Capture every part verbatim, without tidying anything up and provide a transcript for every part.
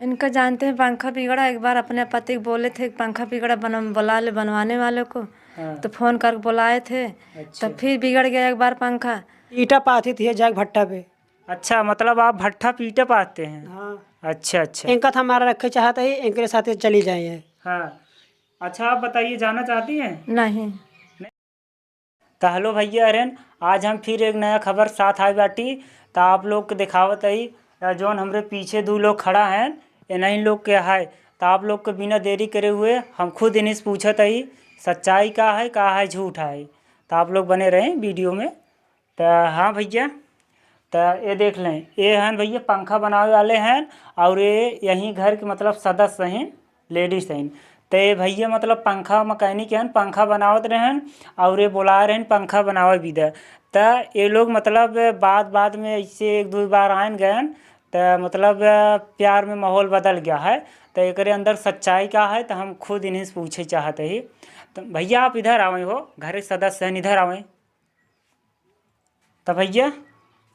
इनका जानते हैं, पंखा बिगड़ा, एक बार अपने पति को बोले थे, "पंखा बिगड़ा, बन-, बुला ले बनवाने वाले को।" हाँ। तो फोन करके बुलाए थे, अच्छा। तो फिर बिगड़ गया एक बार पंखा। ईंटा पाथी थी जाके भट्ठा पे। अच्छा, मतलब आप भट्ठा पे ईंटा पाथते हैं? हाँ। अच्छा, अच्छा। इनका तो हमारा रखे चाहत ही, इनके साथ चली जाए। हाँ। अच्छा, आप बताइए, जाना चाहती हैं? नहीं। नहीं। तो हेलो भैया अरेन, आज हम फिर एक नया खबर साथ आए बाटी। तो आप लोग के दिखावत हई, अ, जौन हमरे पीछे दू लोग खड़ा हैं, इन्हीं लोग के है। तो आप लोग के बिना देरी करे हुए हम खुद इन्हीं से पूछत हई, सच्चाई का है, का है झूठ है। तो आप लोग बने रहें वीडियो में। तो हाँ भैया, तो ये देख लें, ये हैं भैया पंखा बनावे वाले हैं, और ये यहीं घर के मतलब सदस्य हैं, लेडीज हैं। तो ये भैया मतलब पंखा मैकेनिक हैं, पंखा बनावत रहन, और ये बुला रहन पंखा बनावे बिदा। तो ये लोग मतलब बाद बाद में ऐसे एक दो बार आयन गयन, तो मतलब प्यार में माहौल बदल गया है। तो एकरे अंदर सच्चाई का है, तो हम खुद इन्हीं से पूछे चाहते ही। तो भैया आप इधर आवे हो, घर के सदस्य हैं, इधर आवे। तो भैया,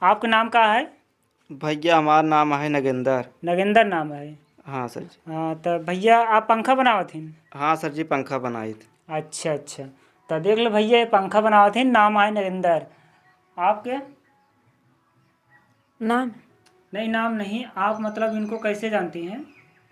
आपका नाम का है? भैया, हमार नाम है नगेंदर। नगेंदर नाम है। हाँ सर जी। हाँ, तो भैया, आप पंखा बनावत हैं? हाँ सर जी, पंखा बनाइत। अच्छा, अच्छा। तो देख लो भैया, ये पंखा बनावत हैं, नाम है नगेंदर। आपके? नाम? नहीं, नाम नहीं। आप मतलब इनको कैसे जानती हैं?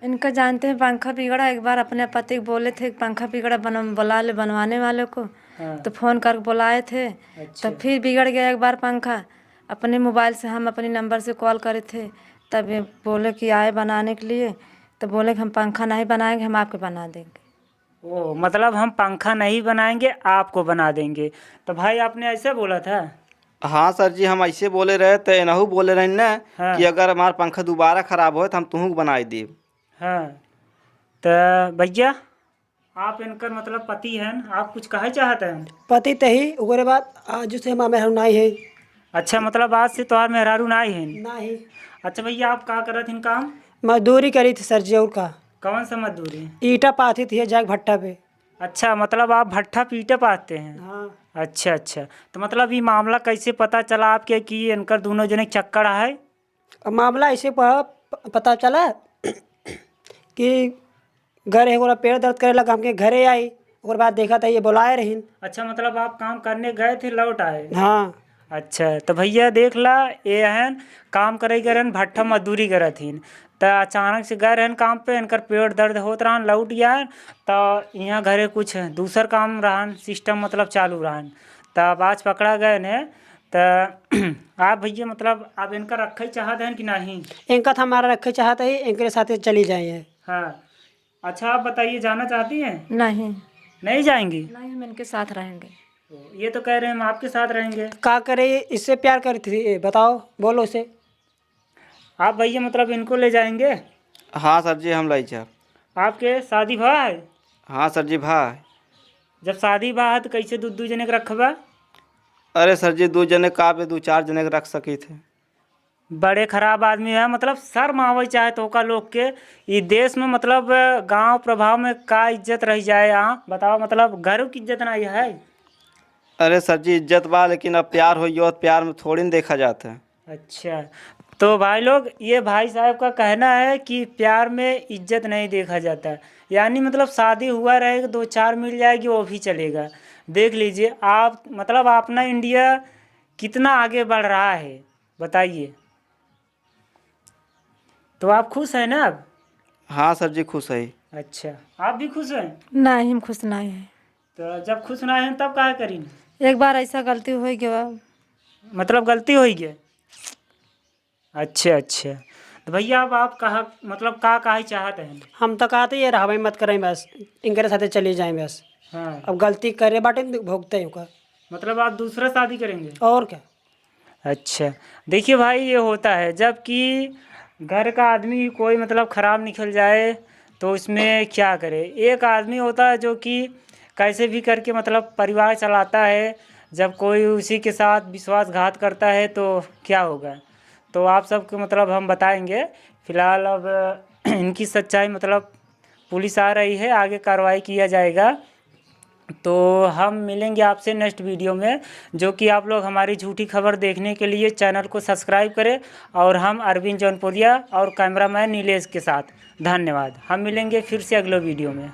इनका जानते हैं, पंखा बिगड़ा, एक बार अपने पति को बोले थे, "पंखा बिगड़ा, बन-, बुला ले बनवाने वाले को।" हाँ। तो फोन करके बुलाए थे, अच्छा। तो फिर बिगड़ गया एक बार पंखा। अपने मोबाइल से हम अपने नंबर से कॉल करे थे, तब ये बोले कि आए बनाने के लिए, तो बोले कि "हम पंखा नहीं बनाएंगे, हम आपके बना देंगे।" ओ, मतलब हम पंखा नहीं बनाएंगे, आपको बना देंगे। तो भाई, आपने ऐसे बोला था? हाँ सर जी, हम ऐसे बोले रहे, तो एनहू बोले रहे ना हाँ। कि अगर हमार पंखा दोबारा खराब होए, तो हम तुहूँ को बनाई देब। हाँ, तो भैया, आप इनकर मतलब पति हैं, आप कुछ कहे चाहते हैं? पति तो ही, ओकरे बाद आज से हम मेहरारू नाई है। अच्छा, मतलब आज से तोहार मेहरारू नाई है? नाई। अच्छा भैया, आप का करत हैं काम? मजदूरी करी थी सर जी, और का। कौन सा मजदूरी? ईंटा पाथी थी जाके भट्ठा पे। अच्छा, मतलब आप भट्ठा पे ईंटा पाथते हैं? हाँ। अच्छा, अच्छा। तो मतलब ये मामला कैसे पता चला आपके कि इनकर दोनों जने के चक्कर है? अब मामला ऐसे प-, प-, पता चला कि घर एक ओरा पेट दर्द करे लगा, हमके घरे आई, ओकर बाद देखा था ये बुलाए रहीन। अच्छा, मतलब आप काम करने गए थे, लौट आए? हाँ। अच्छा, तो भैया देख ला, ये हन काम करे गए रहन, भट्ठा मजदूरी करत हिन, त अचानक से गए रहन काम पे, इनकर पेट दर्द होत रहन, लौट गया, त यहाँ घरे कुछ दूसर काम रहन, सिस्टम मतलब चालू रहन, त अब आज पकड़ा गए ने। त आप भैया मतलब आप इनका रखे चाहत हैं कि नहीं? इनका तो हमारा रखे चाहत है, इनके साथे चली जाए। हाँ। अच्छा, आप बताइए, जाना चाहती हैं? नहीं। नहीं जाएंगी? नहीं, हम इनके साथ रहेंगे। ओ, ये तो कह रहे हैं, "हम आपके साथ रहेंगे।" का करे, इससे प्यार करी थी, ए, बताओ, बोलो उसे। आप भैया, मतलब, इनको ले जाएंगे? हाँ सर जी, हम ले जाब। आपके शादी भा है? हाँ सर जी, भा है। जब शादी भा है, तो कैसे दू, दू जने के रखबा? अरे सर जी, दू जने का पे दू चार जने के रख सकी थे। बड़े खराब आदमी है, मतलब शर्म आवे चाहे तो ओका लोग के। ई देश में मतलब गांव प्रभाव में का इज्जत रह जाए यहाँ, बताओ, मतलब घरों की इज्जत नहीं है। अरे सर जी, इज्जत बा, लेकिन अब प्यार हो गयो, प्यार में थोड़ी न देखा जाता है। अच्छा, तो भाई लोग, ये भाई साहब का कहना है कि प्यार में इज्जत नहीं देखा जाता, यानी मतलब शादी हुआ रहे, दो चार मिल जाएगी, वो भी चलेगा। देख लीजिए आप, मतलब अपना इंडिया कितना आगे बढ़ रहा है, बताइए। तो आप खुश हैं ना अब? हाँ सर जी, खुश है। अच्छा, आप भी खुश हैं? नहीं, हम खुश नहीं हैं। तो जब खुश नहीं हैं, तब काहे करी? एक बार ऐसा गलती हो गया। मतलब गलती हो गया? अच्छा, अच्छा। तो भैया, अब आप कहा, मतलब का कहे चाहत हैं? हम तो कहते ये रहबे मत करें बस, इनके साथे चली जाएं बस। हाँ। अब गलती करे बाटे, भुगते हैं ओकर। मतलब आप दूसरा शादी करेंगे? और क्या? अच्छा, देखिए भाई, ये होता है, जबकि घर का आदमी कोई मतलब खराब निकल जाए, तो इसमें क्या करे? एक आदमी होता है जो कि कैसे भी करके मतलब परिवार चलाता है, जब कोई उसी के साथ विश्वासघात करता है तो क्या होगा? तो आप सबको मतलब हम बताएंगे। फिलहाल अब इनकी सच्चाई मतलब पुलिस आ रही है, आगे कार्रवाई किया जाएगा। तो हम मिलेंगे आपसे नेक्स्ट वीडियो में, जो कि आप लोग हमारी झूठी खबर देखने के लिए चैनल को सब्सक्राइब करें। और हम अरविंद जौनपुरिया और कैमरामैन नीलेश के साथ, धन्यवाद। हम मिलेंगे फिर से अगले वीडियो में।